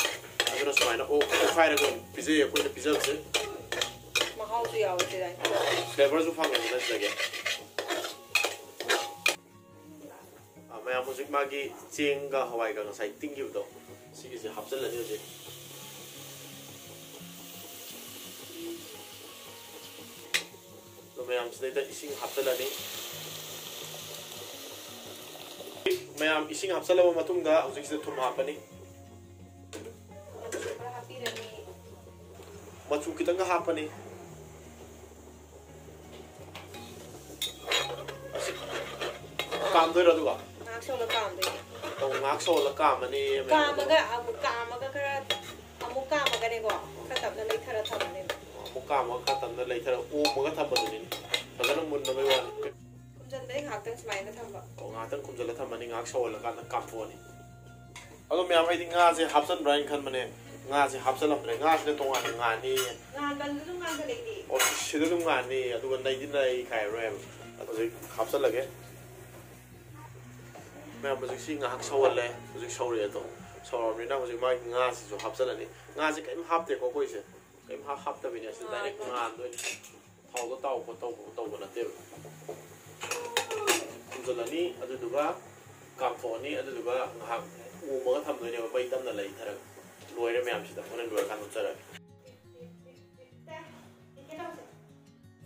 ꯑꯗꯨꯅ ꯁꯨꯃꯥꯏꯅ ꯑꯣ-, ꯑꯣꯠꯈꯥꯏꯔꯒ ꯑꯣꯏꯅ ꯄꯤꯖꯩ ꯑꯩꯈꯣꯏꯅ ꯄꯤꯖꯕꯁꯦ꯫ ꯃꯍꯥꯎꯁꯨ ꯌꯥꯎꯋꯦ ꯁꯤꯗ꯫ Flavourꯁꯨ ꯐꯪꯉꯦꯗꯅ ꯁꯤꯗꯒꯤ꯫ ꯑ, ꯃꯌꯥꯝ ꯍꯧꯖꯤꯛ ꯃꯥꯒꯤ ꯆꯦꯡꯒ ꯍꯋꯥꯏꯒ ꯉꯁꯥꯏ ꯇꯤꯡꯈꯤꯕꯗꯣ ꯁꯤꯒꯤꯁꯦ ꯍꯥꯞꯆꯤꯜꯂꯅꯤ ꯍꯧꯖꯤꯛ꯫ ꯑꯗꯣ ꯃꯌꯥꯝ ꯁꯤꯗꯩꯗ ꯏꯁꯤꯡ ꯍꯥꯞꯆꯤꯜꯂꯅꯤ꯫ ꯃꯌꯥꯝ ꯏꯁꯤꯡ ꯍꯥꯞꯆꯤꯜꯂꯕ ꯃꯇꯨꯡꯗ ꯍꯧꯖꯤꯛꯁꯤꯗ ꯊꯨꯝ ꯍꯥꯞꯄꯅꯤ꯫ ꯃꯆꯨ ꯈꯔ ꯍꯥꯞꯄꯤꯔꯅꯤ꯫ ꯃꯆꯨ ꯈꯤꯇꯪꯒ ꯍꯥꯞꯄꯅꯤ꯫ ꯑꯁꯤ ꯀꯥꯝꯗꯣꯏꯔꯣ ꯑꯗꯨꯒ? ꯉꯥꯏꯍꯥꯛ ꯁꯧꯍꯜꯂ ꯀꯥꯝꯗꯣꯏꯅꯦ꯫ ꯑꯣ, ꯉꯥꯏꯍꯥꯛ ꯁꯧꯍꯜꯂ ꯀꯥꯝꯃꯅꯤ꯫ ꯀꯥꯝꯃꯒ ꯑꯃꯨꯛ ꯀꯥꯝꯃꯒ ꯈꯔ ꯑꯃꯨꯛ ꯀꯥꯝꯃꯒꯅꯦꯀꯣ, ꯈꯔ ꯇꯞꯅ ꯂꯩꯊꯔ ꯊꯝꯃꯅꯦꯕ꯫ ꯑꯃꯨꯛ ꯀꯥꯝꯃꯒ ꯈꯔ ꯇꯞꯅ ꯂꯩꯊꯔ ꯑꯣꯝꯃꯒ ꯊꯝꯕꯗꯨꯅꯤꯅꯦ꯫ ꯐꯖꯅ ꯃꯨꯟꯅꯕꯩ ꯋꯥꯅꯤ꯫ ꯈꯨꯝꯖꯤꯟꯕꯗꯤ ꯉꯥꯏꯍꯥꯛꯇꯪ ꯁꯨꯃꯥꯏꯅ ꯊꯝꯕ꯫ ꯑꯣ, ꯉꯥꯏꯍꯥꯛꯇꯪ ꯈꯨꯝꯖꯤꯜꯂ ꯊꯝꯃꯅꯤ, ꯉꯥꯏꯍꯥꯛ ꯁꯧꯍꯜꯂꯀꯥꯟꯗ ꯀꯥꯝꯊꯣꯛꯑꯅꯤ꯫ ꯑꯗꯣ ꯃꯌꯥꯝ, ꯑꯩꯗꯤ ꯉꯥꯁꯦ ꯍꯥꯞꯆꯟꯕ꯭ꯔꯥ ꯍꯥꯏꯅ ꯈꯟꯕꯅꯦ, ꯉꯥꯁꯦ ꯍꯥꯞꯆꯜꯂꯝꯗ꯭ꯔꯦ꯫ ꯉꯥꯁꯤꯅ ꯇꯣꯉꯥꯟꯅ ꯉꯥꯅꯤ꯫ ꯉꯥꯟꯕꯗꯨꯁꯨ ꯉꯥꯟꯕ ꯂꯩꯇꯦ꯫ ꯑꯣ, ꯁꯤꯗ ꯑꯗꯨꯝ ꯉꯥꯅꯤ, ꯑꯗꯨꯒ ꯅꯩꯗꯤ ꯅꯩꯈꯥꯏꯔꯣꯏ ꯍꯥꯏꯕ꯫ ꯑꯗꯣ ꯍꯧꯖꯤꯛ ꯍꯥꯞꯆꯜꯂꯒꯦ꯫ ꯃꯌꯥꯝ, ꯍꯧꯖꯤꯛꯁꯤ ꯉꯥꯏꯍꯥꯛ ꯁꯧꯍꯜꯂꯦ꯫ ꯍꯧꯖꯤꯛ ꯁꯧꯔꯛꯑꯦ ꯑꯗꯣ꯫ ꯁꯧꯔꯕꯅꯤꯅ ꯍꯧꯖꯤꯛ ꯃꯥꯒꯤ ꯉꯥꯁꯤꯁꯨ ꯍꯥꯞꯆꯜꯂꯅꯤ꯫ ꯉꯥꯁꯦ ꯀꯔꯤꯝ ꯍꯥꯞꯇꯦꯀꯣ ꯑꯩꯈꯣꯏꯁꯦ꯫ ꯀꯔꯤꯝ ꯍꯥꯞ-, ꯍꯥꯞꯇꯕꯤꯅꯦ꯫ ꯑꯁꯤ direct ꯉꯥꯟꯕ꯫ ꯉꯥꯟꯗꯣꯏꯅꯦ꯫ ꯊꯥꯎꯗ ꯇꯥꯎ ꯈꯣꯠ ꯇꯧꯕ ꯇꯧꯕ ꯅꯠꯇꯦꯕ꯫ ꯊꯨꯝꯖꯤꯜꯂꯅꯤ, ꯑꯗꯨꯗꯨꯒ ꯀꯥꯝꯊꯣꯛꯑꯅꯤ, ꯑꯗꯨꯗꯨꯒ ꯉꯥꯏꯍꯥꯛ ꯑꯣꯝꯃꯒ ꯊꯝꯗꯣꯏꯅꯦꯕ, ꯃꯩ ꯇꯞꯅ ꯂꯩꯊꯔꯒ꯫ ꯂꯣꯏꯔꯦ ꯃꯌꯥꯝꯁꯤꯗ, ꯍꯣꯔꯦꯟ ꯂꯣꯏꯔꯀꯥꯟꯗ ꯎꯠꯆꯔꯒꯦ꯫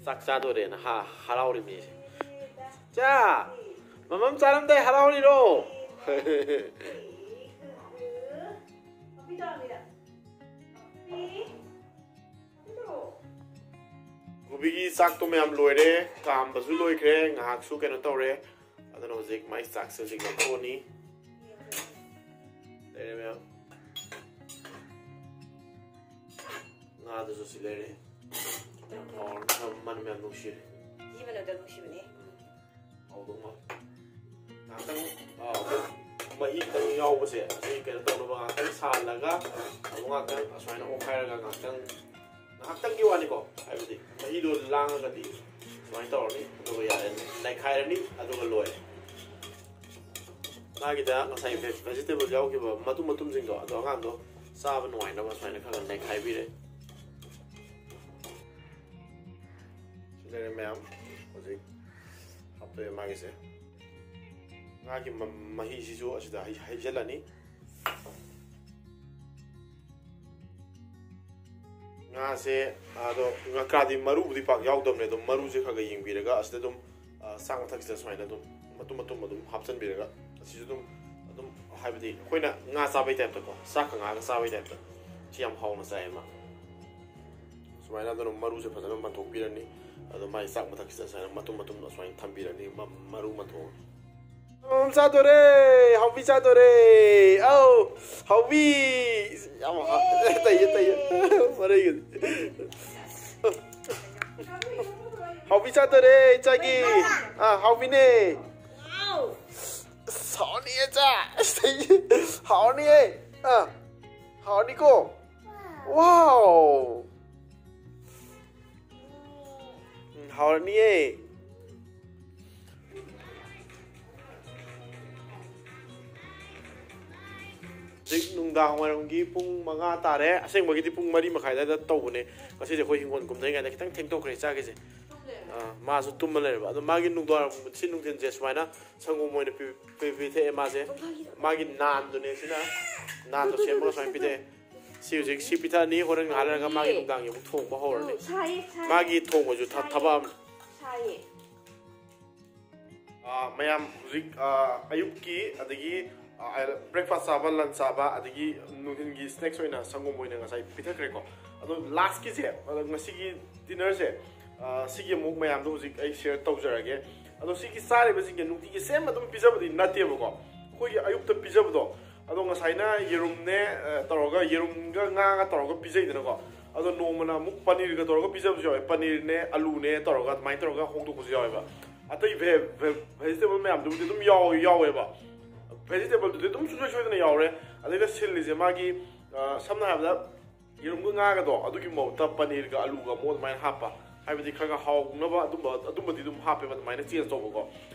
ꯆꯥꯛ ꯆꯥꯗꯣꯔꯦꯅ ꯍꯥ-, ꯍꯔꯥꯎꯔꯤ ꯃꯤꯁꯦ꯫ ꯆꯥ! ꯃꯃꯝ ꯆꯥꯔꯝꯗꯥꯏ ꯍꯔꯥꯎꯔꯤꯔꯣ? ꯀꯣꯕꯤꯒꯤ ꯆꯥꯛꯇꯣ ꯃꯌꯥꯝ ꯂꯣꯏꯔꯦ, ꯀꯥꯝꯕꯁꯨ ꯂꯣꯏꯈ꯭ꯔꯦ, ꯉꯥꯏꯍꯥꯛꯁꯨ ꯀꯩꯅꯣ ꯇꯧꯔꯦ꯫ ꯑꯗꯨꯅ ꯍꯧꯖꯤꯛ ꯃꯥꯏ ꯆꯥꯛꯁꯦ ꯍꯧꯖꯤꯛ ꯂꯧꯊꯣꯛꯑꯅꯤ꯫ ꯂꯩꯔꯦ ꯃꯌꯥꯝ꯫ ꯉꯥꯗꯨꯁꯨ ꯁꯤ ꯂꯩꯔꯦ꯫ ꯌꯥꯝ ꯍꯥꯎꯔꯅꯤ꯫ ꯃꯅꯝ ꯌꯥꯝ ꯅꯨꯡꯁꯤꯔꯦ꯫ ꯃꯍꯤ ꯃꯅꯝꯗ ꯅꯨꯡꯁꯤꯕꯅꯦ꯫ ꯍꯥꯎꯗꯧ ꯃꯥꯜꯂꯦ꯫ ꯉꯥꯛꯇꯪ, ꯑ, ꯃꯍꯤ ꯈꯤꯇꯪ ꯌꯥꯎꯕꯁꯦ, ꯑꯁꯤ ꯀꯩꯅꯣ ꯇꯧꯅꯕ ꯉꯥꯛꯇꯪ ꯁꯥꯍꯜꯂꯒ, ꯑꯃꯨꯛ ꯉꯥꯛꯇꯪ ꯑꯁꯨꯃꯥꯏꯅ ꯑꯣꯠꯈꯥꯏꯔꯒ ꯉꯥꯛꯇꯪ, ꯉꯥꯏꯍꯥꯛꯇꯪꯒꯤ ꯋꯥꯅꯤꯀꯣ, ꯍꯥꯏꯕꯗꯤ ꯃꯍꯤꯗꯣ ꯂꯥꯡꯉꯒꯗꯤ ꯁꯨꯃꯥꯏꯅ ꯇꯧꯔꯅꯤ, ꯑꯗꯨꯒ ꯌꯥꯔꯦ, ꯅꯩꯈꯥꯏꯔꯅꯤ, ꯑꯗꯨꯒ ꯂꯣꯏꯔꯦ꯫ ꯃꯥꯒꯤꯗ ꯉꯁꯥꯏ ꯚꯦ- ꯚꯦꯖꯤꯇꯦꯕꯜ ꯌꯥꯎꯈꯤꯕ ꯃꯇꯨꯝ ꯃꯇꯨꯝꯁꯤꯡꯗꯣ, ꯑꯗꯣ ꯑꯉꯥꯡꯗꯣ ꯆꯥꯕ ꯅꯨꯡꯉꯥꯏꯅꯕ ꯁꯨꯃꯥꯏꯅ ꯈꯔ ꯈꯔ ꯅꯩꯈꯥꯏꯕꯤꯔꯦ꯫ ꯁꯤ ꯂꯩꯔꯦ ꯃꯌꯥꯝ, ꯍꯧꯖꯤꯛ ꯍꯥꯞꯇꯣꯛꯑꯦ ꯃꯥꯒꯤꯁꯦ꯫ ꯉꯥꯒꯤ ꯃ- ꯃꯍꯤꯁꯤꯁꯨ ꯑꯁꯤꯗ ꯍꯩ- ꯍꯩꯖꯤꯜꯂꯅꯤ꯫ ꯉꯥꯁꯦ, ꯑꯗꯣ ꯉꯀ꯭ꯔꯥꯗꯤ ꯃꯔꯨꯕꯨꯗꯤ ꯄꯥꯛ ꯌꯥꯎꯗꯕꯅꯦ, ꯑꯗꯨꯝ ꯃꯔꯨꯁꯦ ꯈꯔ ꯈꯔ ꯌꯦꯡꯕꯤꯔꯒ ꯑꯁꯤꯗ ꯑꯗꯨꯝ, ꯑ, ꯆꯥꯛ ꯃꯊꯛꯁꯤꯗ ꯁꯨꯃꯥꯏꯅ ꯑꯗꯨꯝ ꯃꯇꯨꯝ ꯃꯇꯨꯝ ꯑꯗꯨꯝ ꯍꯥꯞꯆꯤꯟꯕꯤꯔꯒ, ꯑꯁꯤꯁꯨ ꯑꯗꯨꯝ, ꯑꯗꯨꯝ, ꯍꯥꯏꯕꯗꯤ ꯑꯩꯈꯣꯏꯅ ꯉꯥ ꯆꯥꯕꯩ ꯇꯥꯏꯞꯇꯀꯣ, ꯆꯥꯛꯀ ꯉꯥꯒ ꯆꯥꯕꯩ ꯇꯥꯏꯞꯇ ꯁꯤ ꯌꯥꯝ ꯍꯥꯎꯅ ꯆꯥꯏ ꯃꯥ꯫ ꯁꯨꯃꯥꯏꯅ ꯑꯗꯨꯝ ꯃꯔꯨꯁꯦ ꯐꯖꯅ ꯃꯟꯊꯣꯛꯄꯤꯔꯅꯤ, ꯑꯗꯣ ꯃꯥꯒꯤ ꯆꯥꯛ ꯃꯊꯛꯁꯤꯗ ꯁꯨꯃꯥꯏꯅ ꯃꯇꯨꯝ ꯃꯇꯨꯝ ꯑꯁꯨꯃꯥꯏꯅ ꯊꯝꯕꯤꯔꯅꯤ, ꯃ- ꯃꯔꯨ ꯃꯟꯊꯣꯛꯑꯒ꯫ ꯃꯝ ꯆꯥꯗꯣꯔꯦ! ꯍꯥꯎꯕꯤ ꯆꯥꯗꯣꯔꯦ! ꯑꯧ! ꯍꯥꯎꯕꯤ! ꯌꯥꯝ ꯍ- ꯇꯩꯌꯦ, ꯇꯩꯌꯦ꯫ ꯃꯔꯩꯒꯗꯤ꯫ ꯍꯥꯎꯕꯤ ꯆꯥꯗꯣꯔꯦ, ꯏꯆꯥꯒꯤ꯫ ꯑꯥ, ꯍꯥꯎꯕꯤꯅꯦ꯫ ꯑꯁ, ꯍꯥꯎꯅꯤꯌꯦ, ꯆꯥ꯫ ꯑꯁ, ꯇꯩꯌꯦ꯫ ꯍꯥꯎꯅꯤꯌꯦ꯫ ꯑꯥ, ꯍꯥꯎꯅꯤꯀꯣ? ꯋꯥꯎ! ꯎꯝ, ꯍꯥꯎꯔꯅꯤꯌꯦ꯫ ꯍꯧꯖꯤꯛ ꯅꯨꯡꯗꯥꯡ ꯋꯥꯏꯔꯝꯒꯤ ꯄꯨꯡ ꯃꯉꯥ ꯇꯥꯔꯦ꯫ ꯑꯁꯦꯡꯕꯒꯤꯗꯤ ꯄꯨꯡ ꯃꯔꯤ ꯃꯈꯥꯏ ꯑꯗꯨꯋꯥꯏꯗ ꯇꯧꯕꯅꯦ꯫ ꯉꯁꯤꯁꯦ ꯑꯩꯈꯣꯏ ꯍꯤꯡꯒꯣꯜ ꯀꯨꯝꯗ꯭ꯔꯤꯉꯩꯗ ꯈꯤꯇꯪ ꯊꯦꯡꯗꯣꯛꯈ꯭ꯔꯦ ꯏꯆꯥꯒꯤꯁꯦ꯫ ꯑꯥ, ꯃꯥꯁꯨ ꯇꯨꯝꯃ ꯂꯩꯔꯕ꯫ ꯑꯗꯣ ꯃꯥꯒꯤ ꯅꯨꯡꯗꯥꯡ ꯋꯥꯏꯔꯝ, ꯁꯤ ꯅꯨꯡꯊꯤꯟꯁꯦ ꯁꯨꯃꯥꯏꯅ ꯁꯪꯒꯣꯝ ꯑꯣꯏꯅ ꯄꯤ-, ꯄꯤ-, ꯄꯤꯊꯛꯑꯦ ꯃꯥꯁꯦ꯫ ꯃꯥꯒꯤ ꯅꯥꯟꯗꯨꯅꯦ ꯁꯤꯅ꯫ ꯅꯥꯟꯗꯣ ꯁꯦꯝꯃꯒ ꯁꯨꯃꯥꯏꯅ ꯄꯤꯊꯛꯑꯦ꯫ ꯁꯤ ꯍꯧꯖꯤꯛ ꯁꯤ ꯄꯤꯊꯛꯑꯅꯤ, ꯍꯣꯔꯦꯟ ꯉꯥꯏꯍꯥꯛ ꯂꯩꯔꯒ ꯃꯥꯒꯤ ꯅꯨꯡꯗꯥꯡꯒꯤ ꯑꯃꯨꯛ ꯊꯣꯡꯕ ꯍꯧꯔꯅꯤ꯫ ꯁꯥꯏꯌꯦ, ꯁꯥꯏꯌꯦ꯫ ꯃꯥꯒꯤ ꯊꯣꯡꯕꯁꯨ ꯊ-, ꯁꯥꯏꯌꯦ꯫ ꯊꯕꯛ ꯑꯃ꯫ ꯁꯥꯏꯌꯦ꯫ ꯑꯥ, ꯃꯌꯥꯝ ꯍꯧꯖꯤꯛ, ꯑꯥ, ꯑꯌꯨꯛꯀꯤ ꯑꯗꯒꯤ, ꯑꯥ, ꯕ꯭ꯔꯦꯛꯐꯥꯁ ꯆꯥꯕ, ꯂꯟꯆ ꯆꯥꯕ, ꯑꯗꯒꯤ ꯅꯨꯡꯊꯤꯟꯒꯤ ꯁ꯭ꯅꯦꯛꯁ ꯑꯣꯏꯅ ꯁꯪꯒꯣꯝ ꯑꯣꯏꯅ ꯉꯁꯥꯏ ꯄꯤꯊꯛꯈ꯭ꯔꯦꯀꯣ꯫ ꯑꯗꯣ ꯂꯥꯁꯀꯤꯁꯦ, ꯑꯗꯣ ꯉꯁꯤꯒꯤ ꯗꯤꯅꯔꯁꯦ, ꯑꯥ, ꯁꯤꯒꯤ ꯑꯃꯨꯛ ꯃꯌꯥꯝꯗꯣ ꯍꯧꯖꯤꯛ ꯑꯩ ꯁꯤꯌꯔ ꯇꯧꯖꯔꯒꯦ꯫ ꯑꯗꯣ ꯁꯤꯒꯤ ꯆꯥꯔꯤꯕꯁꯤꯡꯁꯦ ꯅꯨꯡꯇꯤꯒꯤ ꯁꯦꯝ ꯑꯗꯨꯝ ꯄꯤꯖꯕꯗꯤ ꯅꯠꯇꯦꯕꯀꯣ꯫ ꯑꯩꯈꯣꯏꯒꯤ ꯑꯌꯨꯛꯇ ꯄꯤꯖꯕꯗꯣ, ꯑꯗꯣ ꯉꯁꯥꯏꯅ ꯌꯦꯔꯨꯝꯅꯦ, ꯑ, ꯇꯧꯔꯒ, ꯌꯦꯔꯨꯝꯒ ꯉꯥꯒ ꯇꯧꯔꯒ ꯄꯤꯖꯩꯗꯅꯀꯣ꯫ ꯑꯗꯣ ꯅꯣꯡꯃꯅ ꯑꯃꯨꯛ ꯄꯅꯤꯔꯒ ꯇꯧꯔꯒ ꯄꯤꯖꯕꯁꯨ ꯌꯥꯎꯋꯦ꯫ ꯄꯅꯤꯔꯅꯦ, ꯑꯂꯨꯅꯦ ꯇꯧꯔꯒ ꯑꯗꯨꯃꯥꯏꯅ ꯇꯧꯔꯒ ꯍꯣꯡꯗꯣꯛꯄꯁꯨ ꯌꯥꯎꯋꯦꯕ꯫ ꯑꯇꯩ ꯚꯦ-, ꯚꯦ-, ꯚꯦꯖꯤꯇꯦꯕꯜ ꯃꯌꯥꯝꯗꯨꯕꯨꯗꯤ ꯑꯗꯨꯝ ꯌꯥꯎ-, ꯌꯥꯎꯋꯦꯕ꯫ ꯚꯦꯖꯤꯇꯦꯕꯜꯗꯨꯗꯤ ꯑꯗꯨꯝ ꯁꯨꯡꯁꯣꯏ ꯁꯣꯏꯗꯅ ꯌꯥꯎꯔꯦ꯫ ꯑꯗꯩꯗ ꯁꯤꯜꯂꯤꯁꯦ ꯃꯥꯒꯤ, ꯑ, ꯁꯝꯅ ꯍꯥꯏꯔꯕꯗ ꯌꯦꯔꯨꯝꯒ ꯉꯥꯒꯗꯣ ꯑꯗꯨꯒꯤ ꯃꯍꯨꯠꯇ ꯄꯅꯤꯔꯒ ꯑꯂꯨꯒ ꯑꯃꯨꯛ ꯑꯗꯨꯃꯥꯏꯅ ꯍꯥꯞꯄ, ꯍꯥꯏꯕꯗꯤ ꯈꯔ ꯈꯔ ꯍꯥꯎꯅꯕ ꯑꯗꯨꯝꯕ, ꯑꯗꯨꯝꯕꯗꯤ ꯑꯗꯨꯝ ꯍꯥꯞꯄꯦꯕ, ꯑꯗꯨꯃꯥꯏꯅ ꯆꯦꯟꯖ ꯇꯧꯕꯀꯣ꯫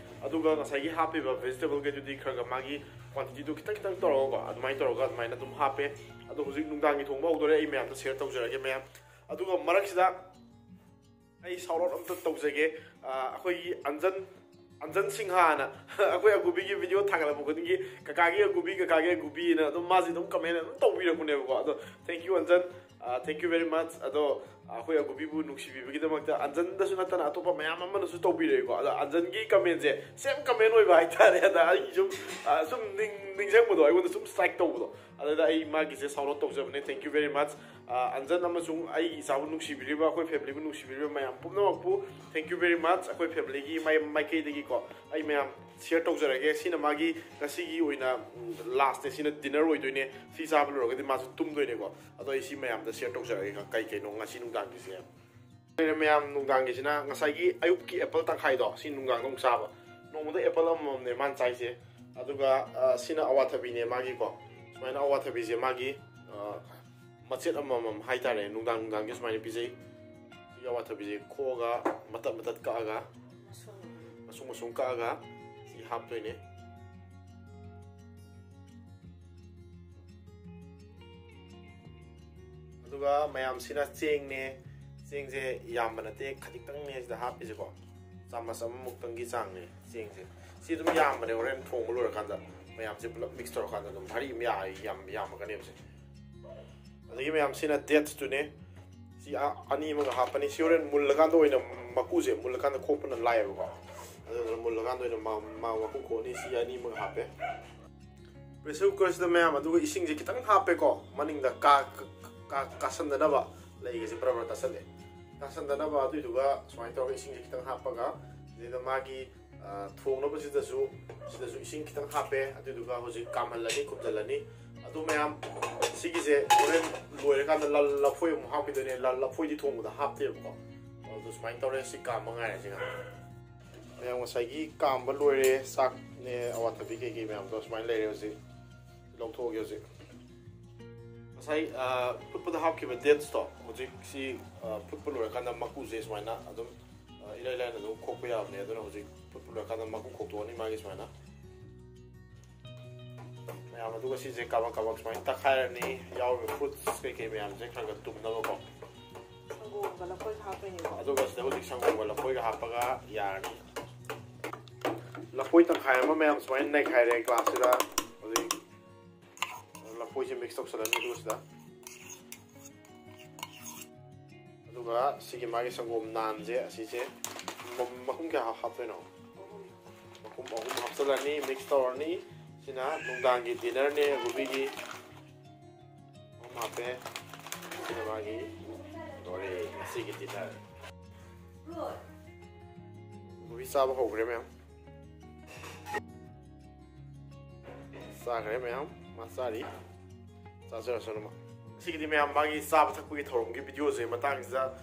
ꯑꯗꯨꯒ ꯉꯁꯥꯏꯒꯤ ꯍꯥꯞꯄꯤꯕ vegetable ꯈꯩꯗꯨꯗꯤ ꯈꯔ ꯈꯔ ꯃꯥꯒꯤ quantity ꯗꯨ ꯈꯤꯇꯪ ꯈꯤꯇꯪ ꯇꯧꯔꯒꯀꯣ, ꯑꯗꯨꯃꯥꯏꯅ ꯇꯧꯔꯒ ꯑꯗꯨꯃꯥꯏꯅ ꯑꯗꯨꯝ ꯍꯥꯞꯄꯦ꯫ ꯑꯗꯣ ꯍꯧꯖꯤꯛ ꯅꯨꯡꯗꯥꯡꯒꯤ ꯊꯣꯡꯕ ꯍꯧꯗꯣꯔꯦ, ꯑꯩ ꯃꯌꯥꯝꯗ share ꯇꯧꯖꯔꯒꯦ ꯃꯌꯥꯝ꯫ ꯑꯗꯨꯒ ꯃꯔꯛꯁꯤꯗ ꯑꯩ shout out ꯑꯝꯇ ꯇꯧꯖꯒꯦ꯫ ꯑ, ꯑꯩꯈꯣꯏꯒꯤ ꯑꯟꯖꯟ, ꯑꯟꯖꯟ ꯁꯤꯡꯍꯥꯅ ꯑꯩꯈꯣꯏ ꯑꯒꯨꯕꯤꯒꯤ video ꯊꯥꯒꯠꯂꯛꯄ ꯈꯨꯗꯤꯡꯒꯤ "ꯀꯀꯥꯒꯤ ꯑꯒꯨꯕꯤ, ꯀꯀꯥꯒꯤ ꯑꯒꯨꯕꯤꯅ" ꯑꯗꯨꯝ ꯃꯥꯁꯦ ꯑꯗꯨꯝ comment ꯑꯗꯨꯝ ꯇꯧꯕꯤꯔꯛꯄꯅꯦꯕꯀꯣ꯫ ꯑꯗꯣ thank you ꯑꯟꯖꯟ, thank you very much꯫ ꯑꯗꯣ ꯑꯩꯈꯣꯏ ꯑꯒꯨꯕꯤꯕꯨ ꯅꯨꯡꯁꯤꯕꯤꯕꯒꯤꯗꯃꯛꯇ ꯑꯟꯖꯟꯗꯁꯨ ꯅꯠꯇꯅ ꯑꯇꯣꯞꯄ ꯃꯌꯥꯝ ꯑꯃꯅꯁꯨ ꯇꯧꯕꯤꯔꯛꯏꯀꯣ꯫ ꯑꯗꯣ ꯑꯟꯖꯟꯒꯤ comment ꯁꯦ same comment ꯑꯣꯏꯕ ꯍꯥꯏꯇꯥꯔꯦ꯫ ꯑꯗ ꯑꯩꯒꯤ ꯁꯨꯝ, ꯑ, ꯁꯨꯝ ꯅꯤꯡ-, ꯅꯤꯡꯁꯤꯡꯕꯗꯣ, ꯑꯩꯉꯣꯟꯗ ꯁꯨꯝ strike ꯇꯧꯕꯗꯣ, ꯑꯗꯨꯗ ꯑꯩ ꯃꯥꯒꯤꯁꯦ shout out ꯇꯧꯖꯕꯅꯦ꯫ Thank you very much꯫ ꯑ, ꯑꯟꯖꯟ ꯑꯃꯁꯨꯡ ꯑꯩꯒꯤ ꯏꯆꯥꯕꯨ ꯅꯨꯡꯁꯤꯕꯤꯔꯤꯕ, ꯑꯩꯈꯣꯏ family ꯕꯨ ꯅꯨꯡꯁꯤꯕꯤꯔꯤꯕ ꯃꯌꯥꯝ ꯄꯨꯝꯅꯃꯛꯄꯨ thank you very much꯫ ꯑꯩꯈꯣꯏ family ꯒꯤ ꯃꯥꯏ-, ꯃꯥꯏꯀꯩꯗꯒꯤꯀꯣ ꯑꯩ ꯃꯌꯥꯝ share ꯇꯧꯖꯔꯒꯦ꯫ ꯁꯤꯅ ꯃꯥꯒꯤ ꯉꯁꯤꯒꯤ ꯑꯣꯏꯅ, ꯎꯝ, last ꯅꯦ꯫ ꯁꯤꯅ dinner ꯑꯣꯏꯗꯣꯏꯅꯦ꯫ ꯁꯤ ꯆꯥꯕ ꯂꯣꯏꯔꯒꯗꯤ ꯃꯥꯁꯨ ꯇꯨꯝꯗꯣꯏꯅꯦꯀꯣ꯫ ꯑꯗꯣ ꯑꯩ ꯁꯤ ꯃꯌꯥꯝꯗ share ꯇꯧꯖꯔꯒꯦ ꯀꯩ ꯀꯩꯅꯣ ꯉꯁꯤ ꯅꯨꯡꯗꯥꯡꯒꯤꯁꯦ꯫ ꯂꯩꯔꯦ ꯃꯌꯥꯝ, ꯅꯨꯡꯗꯥꯡꯒꯤꯁꯤꯅ ꯉꯁꯥꯏꯒꯤ ꯑꯌꯨꯛꯀꯤ apple ꯇꯪꯈꯥꯏꯗꯣ, ꯁꯤ ꯅꯨꯡꯗꯥꯡꯗ ꯑꯃꯨꯛ ꯆꯥꯕ꯫ ꯅꯣꯡꯃꯗ apple ꯑꯃꯃꯝꯅꯦ ꯃꯥꯅ ꯆꯥꯏꯁꯦ꯫ ꯑꯗꯨꯒ, ꯑ, ꯁꯤꯅ ꯑꯋꯥꯊꯕꯤꯅꯦ ꯃꯥꯒꯤꯀꯣ꯫ ꯁꯨꯃꯥꯏꯅ ꯑꯋꯥꯊꯕꯤꯁꯦ ꯃꯥꯒꯤ, ꯑ, ꯃꯆꯦꯠ ꯑꯃꯃꯝ ꯍꯥꯏꯇꯥꯔꯦ, ꯅꯨꯡꯗꯥꯡ ꯅꯨꯡꯗꯥꯡꯒꯤ ꯁꯨꯃꯥꯏꯅ ꯄꯤꯖꯩ꯫ ꯁꯤꯒꯤ ꯑꯋꯥꯊꯕꯤꯁꯦ ꯈꯣꯛꯑꯒ ꯃꯇꯠ ꯃꯇꯠ ꯀꯛꯑꯒ, ꯃꯁꯨꯡ ꯃꯁꯨꯡ ꯀꯛꯑꯒ ꯁꯤ ꯍꯥꯞꯇꯣꯏꯅꯦ꯫ ꯑꯗꯨꯒ ꯃꯌꯥꯝꯁꯤꯅ ꯆꯦꯡꯅꯦ꯫ ꯆꯦꯡꯁꯦ ꯌꯥꯝꯕ ꯅꯠꯇꯦ, ꯈꯖꯤꯛꯇꯪꯅꯦ ꯁꯤꯗ ꯍꯥꯞꯄꯤꯁꯦꯀꯣ꯫ ꯆꯥꯃꯁ ꯑꯃꯃꯨꯛꯇꯪꯒꯤ ꯆꯥꯡꯅꯦ ꯆꯦꯡꯁꯦ꯫ ꯁꯤ ꯑꯗꯨꯝ ꯌꯥꯝꯕꯅꯦ, ꯍꯣꯔꯦꯟ ꯊꯣꯡꯕ ꯂꯣꯏꯔꯀꯥꯟꯗ ꯃꯌꯥꯝꯁꯦ ꯄꯨꯂꯞ mix ꯇꯧꯔꯀꯥꯟꯗ ꯑꯗꯨꯝ ꯚꯥꯔꯤ ꯑꯃ ꯌꯥ-, ꯌꯥꯝ ꯌꯥꯝꯃꯛꯀꯅꯦꯕ ꯁꯦ꯫ ꯑꯗꯒꯤ ꯃꯌꯥꯝꯁꯤꯅ dates ꯇꯨꯅꯦ꯫ ꯁꯤ ꯑ-, ꯑꯅꯤ ꯑꯃꯒ ꯍꯥꯞꯄꯅꯤ꯫ ꯁꯤ ꯍꯣꯔꯦꯟ ꯃꯨꯜꯂꯀꯥꯟꯗ ꯑꯣꯏꯅ, ꯃꯀꯨꯁꯦ ꯃꯨꯜꯂꯀꯥꯟꯗ ꯈꯣꯛꯄꯅ ꯂꯥꯏꯌꯦꯕꯀꯣ꯫ ꯑꯗꯨꯗꯨꯅ ꯃꯨꯜꯂꯀꯥꯟꯗ ꯑꯣꯏꯅ ꯃ-, ꯃ-, ꯃꯀꯨ ꯈꯣꯛꯑꯅꯤ꯫ ꯁꯤ ꯑꯅꯤ ꯑꯃꯒ ꯍꯥꯞꯄꯦ꯫ Pressure cooker ꯁꯤꯗ ꯃꯌꯥꯝ ꯑꯗꯨꯒ ꯏꯁꯤꯡꯁꯦ ꯈꯤꯇꯪ ꯍꯥꯞꯄꯦꯀꯣ, ꯃꯅꯤꯡꯗ ꯀꯥ-, ꯀꯥ-, ꯀꯥꯁꯟꯗꯅꯕ꯫ ꯂꯩꯒꯁꯦ ꯕ꯭ꯔ ꯕ꯭ꯔ ꯇꯥꯁꯜꯂꯦ꯫ ꯀꯥꯁꯟꯗꯅꯕ꯫ ꯑꯗꯨꯏꯗꯨꯒ ꯁꯨꯃꯥꯏꯅ ꯇꯧꯔꯒ ꯏꯁꯤꯡꯁꯦ ꯈꯤꯇꯪ ꯍꯥꯞꯄꯒ, ꯑꯗꯩꯗ ꯃꯥꯒꯤ, ꯑ, ꯊꯣꯡꯅꯕꯁꯤꯗꯁꯨ, ꯁꯤꯗꯁꯨ ꯏꯁꯤꯡ ꯈꯤꯇꯪ ꯍꯥꯞꯄꯦ꯫ ꯑꯗꯨꯏꯗꯨꯒ ꯍꯧꯖꯤꯛ ꯀꯥꯝꯍꯜꯂꯅꯤ, ꯈꯨꯝꯖꯤꯜꯂꯅꯤ꯫ ꯑꯗꯨ ꯃꯌꯥꯝ, ꯁꯤꯒꯤꯁꯦ ꯍꯣꯔꯦꯟ ꯂꯣꯏꯔꯀꯥꯟꯗ ꯂ-, ꯂꯐꯣꯏ ꯑꯃꯨꯛ ꯍꯥꯞꯈꯤꯗꯣꯏꯅꯦ꯫ ꯂ-, ꯂꯐꯣꯏꯗꯤ ꯊꯣꯡꯕꯗ ꯍꯥꯞꯇꯦꯕꯀꯣ꯫ ꯑꯗꯨ ꯁꯨꯃꯥꯏꯅ ꯇꯧꯔꯦ꯫ ꯁꯤ ꯀꯥꯝꯕ ꯉꯥꯏꯔꯁꯤ ꯉꯥꯏꯍꯥꯛ꯫ ꯃꯌꯥꯝ ꯉꯁꯥꯏꯒꯤ ꯀꯥꯝꯕ ꯂꯣꯏꯔꯦ꯫ ꯆꯥꯛꯅꯦ, ꯑꯋꯥꯊꯕꯤ ꯀꯩꯀꯩ ꯃꯌꯥꯝꯗꯣ ꯁꯨꯃꯥꯏꯅ ꯂꯩꯔꯦ꯫ ꯍꯧꯖꯤꯛ ꯂꯧꯊꯣꯛꯑꯒꯦ꯫ ꯍꯧꯖꯤꯛ ꯉꯁꯥꯏ, ꯑ, ꯐꯨꯠꯄꯗ ꯍꯥꯞꯈꯤꯕ dates ꯇꯣ ꯍꯧꯖꯤꯛ ꯁꯤ, ꯑ, ꯐꯨꯠꯄ ꯂꯣꯏꯔꯀꯥꯟꯗ ꯃꯀꯨꯁꯦ ꯁꯨꯃꯥꯏꯅ ꯑꯗꯨꯝ, ꯑ, ꯏꯔꯥꯏ ꯂꯥꯏꯅ ꯑꯗꯨꯝ ꯈꯣꯛꯄ ꯌꯥꯕꯅꯦ꯫ ꯑꯗꯨꯅ ꯍꯧꯖꯤꯛ ꯐꯨꯠꯄ ꯂꯣꯏꯔꯀꯥꯟꯗ ꯃꯀꯨ ꯈꯣꯛꯇꯣꯛꯑꯅꯤ ꯃꯥꯒꯤ ꯁꯨꯃꯥꯏꯅ꯫ ꯃꯌꯥꯝ ꯑꯗꯨꯒ ꯁꯤꯁꯦ ꯀꯥꯕꯛ ꯀꯥꯕꯛ ꯁꯨꯃꯥꯏꯅ ꯇꯛꯈꯥꯏꯔꯅꯤ꯫ ꯌꯥꯎꯔꯤꯕ ꯐ꯭ꯔꯨꯠꯁ ꯀꯩꯀꯩ ꯃꯌꯥꯝꯁꯦ ꯈꯔ ꯈꯔ ꯇꯨꯝꯅꯕꯀꯣ꯫ ꯁꯪꯒꯣꯝꯒ ꯂꯐꯣꯏꯒ ꯍꯥꯞꯇꯣꯏꯅꯦꯀꯣ꯫ ꯑꯗꯨꯒ ꯁꯤꯗ ꯍꯧꯖꯤꯛ ꯁꯪꯒꯣꯝꯒ ꯂꯐꯣꯏꯒ ꯍꯥꯞꯄꯒ ꯌꯥꯔꯅꯤ꯫ ꯂꯐꯣꯏ ꯇꯪꯈꯥꯏ ꯑꯃ ꯃꯌꯥꯝ ꯁꯨꯃꯥꯏꯅ ꯅꯩꯈꯥꯏꯔꯦ ꯒ꯭ꯂꯥꯁꯁꯤꯗ꯫ ꯍꯧꯖꯤꯛ ꯂꯐꯣꯏꯁꯦ ꯃꯤꯛꯁ ꯇꯧꯁꯜꯂꯅꯤ ꯑꯗꯨꯒ ꯁꯤꯗ꯫ ꯑꯗꯨꯒ ꯁꯤꯒꯤ ꯃꯥꯒꯤ ꯁꯪꯒꯣꯝ ꯅꯥꯟꯁꯦ ꯑꯁꯤꯁꯦ ꯃ- ꯃꯈꯨꯝ ꯀꯌꯥ ꯍꯥꯞꯇꯣꯏꯅꯣ? ꯃꯈꯨꯝ ꯑꯍꯨꯝ ꯍꯥꯞꯆꯤꯜꯂꯅꯤ, ꯃꯤꯛꯁ ꯇꯧꯔꯅꯤ꯫ ꯁꯤꯅ ꯅꯨꯡꯗꯥꯡꯒꯤ ꯗꯤꯅꯔꯅꯦ ꯔꯨꯕꯤꯒꯤ꯫ ꯑꯍꯨꯝ ꯍꯥꯞꯄꯦ꯫ ꯁꯤꯅ ꯃꯥꯒꯤ ꯂꯣꯏꯔꯦ ꯉꯁꯤꯒꯤ ꯗꯤꯅꯔ꯫ ꯔꯨꯕꯤ ꯆꯥꯕ ꯍꯧꯈ꯭ꯔꯦ ꯃꯌꯥꯝ꯫ ꯆꯥꯈ꯭ꯔꯦ ꯃꯌꯥꯝ꯫ ꯃꯥ ꯆꯥꯔꯤ꯫ ꯆꯥꯖꯔꯁꯅꯨ ꯃꯥ꯫ ꯉꯁꯤꯒꯤꯗꯤ ꯃꯌꯥꯝ ꯃꯥꯒꯤ ꯆꯥꯕ ꯊꯛꯄꯒꯤ ꯊꯧꯔꯝꯒꯤ ꯚꯤꯗꯤꯑꯣꯁꯦ ꯃꯇꯥꯡꯁꯤꯗ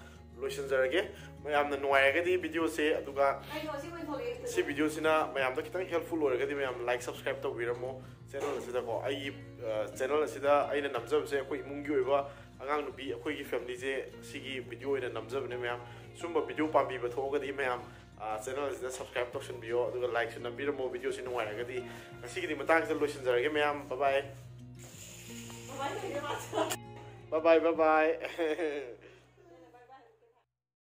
ꯂꯣꯏꯁꯤꯟꯖꯔꯒꯦ꯫ ꯃꯌꯥꯝꯅ ꯅꯨꯡꯉꯥꯏꯔꯒꯗꯤ ꯚꯤꯗꯤꯑꯣꯁꯦ, ꯑꯗꯨꯒ ꯀꯩꯅꯣ ꯁꯤ ꯑꯣꯏꯅ ꯊꯣꯛꯂꯛꯑꯦ꯫ ꯁꯤ ꯚꯤꯗꯤꯑꯣꯁꯤꯅ ꯃꯌꯥꯝꯗ ꯈꯤꯇꯪ ꯍꯦꯜꯞꯐꯨꯜ ꯑꯣꯏꯔꯒꯗꯤ ꯃꯌꯥꯝ ꯂꯥꯏꯛ ꯁꯕꯁꯀ꯭ꯔꯥꯏꯕ ꯇꯧꯕꯤꯔꯝꯃꯣ ꯆꯦꯅꯦꯜ ꯑꯁꯤꯗꯀꯣ꯫ ꯑꯩꯒꯤ ꯆꯦꯅꯦꯜ ꯑꯁꯤꯗ ꯑꯩꯅ ꯅꯝꯖꯕꯁꯦ ꯑꯩꯈꯣꯏ ꯏꯃꯨꯡꯒꯤ ꯑꯣꯏꯕ ꯑꯉꯥꯡ ꯅꯨꯄꯤ ꯑꯩꯈꯣꯏꯒꯤ ꯐꯦꯃꯤꯂꯤꯁꯦ ꯁꯤꯒꯤ ꯚꯤꯗꯤꯑꯣ ꯑꯣꯏꯅ ꯅꯝꯖꯕꯅꯦ ꯃꯌꯥꯝ꯫ ꯁꯨꯝꯕ ꯚꯤꯗꯤꯑꯣ ꯄꯥꯝꯕꯤꯕ ꯊꯣꯛꯑꯒꯗꯤ ꯃꯌꯥꯝ ꯆꯦꯅꯦꯜ ꯑꯁꯤꯗ ꯁꯕꯁꯀ꯭ꯔꯥꯏꯕ ꯇꯧꯁꯟꯕꯤꯌꯣ, ꯑꯗꯨꯒ ꯂꯥꯏꯛꯁꯨ ꯅꯝꯕꯤꯔꯝꯃꯣ ꯚꯤꯗꯤꯑꯣꯁꯤ ꯅꯨꯡꯉꯥꯏꯔꯒꯗꯤ꯫ ꯉꯁꯤꯒꯤꯗꯤ ꯃꯇꯥꯡꯁꯤꯗ ꯂꯣꯏꯁꯤꯟꯖꯔꯒꯦ ꯃꯌꯥꯝ꯫ ꯕꯕꯥꯏ꯫ ꯀꯃꯥꯏꯅ ꯇꯧꯒꯦ ꯃꯥꯁꯨ? ꯕꯕꯥꯏ ꯕꯕꯥꯏ꯫